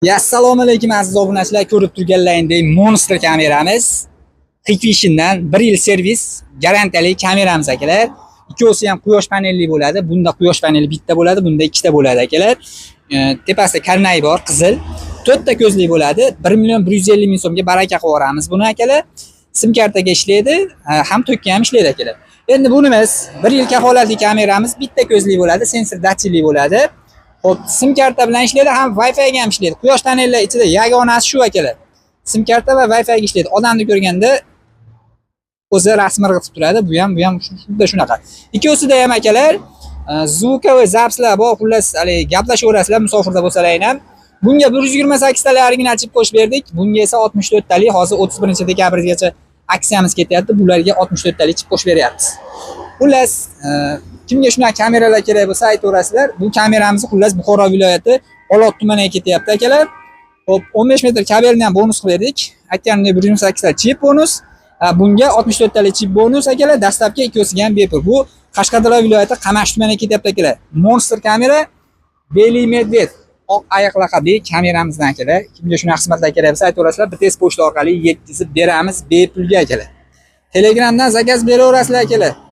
Ya, assalomu alaykum, aziz obunachilar. Ko'rib turganlaringdek, Monster kameramiz, Hikvision'dan 1 yil servis garantiyali kameramiz, akalar. Ikkovsi ham quyosh panelli bo'ladi. Bunda quyosh paneli bitta bo'ladi, bunda ikkita bo'ladi, akalar. Tepasida karnay bor, qizil. To'rtta ko'zli bo'ladi. 1 million 150 ming so'mga baraka qilib yuboramiz buni, akalar. Sim kartaga ishlaydi, ham tokka ham ishlaydi, akalar. Endi bunimiz 1 yil kafolatli kameramiz, bitta ko'zli bo'ladi, sensor datchikli bo'ladi. Xo'p, sim karta bilan ishlaydi, ham Wi-Fi ga ham ishlaydi. Quyosh panellar ichida yagonasi shu, akalar. Sim karta va Wi-Fi ga ishlaydi. Odamni ko'rganda o'zi rasm irg'itib turadi. Bu ham xuddi shunaqa. Ikkovsida ham, akalar, звуковой запись lar bor, xullas, haligi gaplashaverasizlar musofirda bo'lsalar ham. Bunga 128 talik original chip qo'shib berdik. Bunga esa 64 talik, hozir 31 dekabrgacha aksiyamiz ketyapti. Bularga 64 talik chip qo'shib beryapmiz. Xullas, kimga shunaqa kameralar kerak bo'lsa, aytaverasizlar. Bu kameramiz, xullas, Buxoro viloyati Olot tumaniga ketyapti, akalar. Xo'p, 15 metr kabelni ham bonus qilib berdik. Aytganimdek, 128 talik chip bonus. Bunga 64 talik chip bonus, akalar, dastlabki ikkovsiga ham bepul. Bu Qashqadaryo viloyati Qamashi tumaniga ketyapti, akalar. Monster kamera, Белый медведь, oq ayiq laqabli kameramizdan, akalar. Kimga shunaqa xizmatlar kerak bo'lsa, aytaverasizlar, BTS pochta orqali yetkazib beramiz bepulga, akalar. Telegramdan zakaz beraverasizlar, akalar.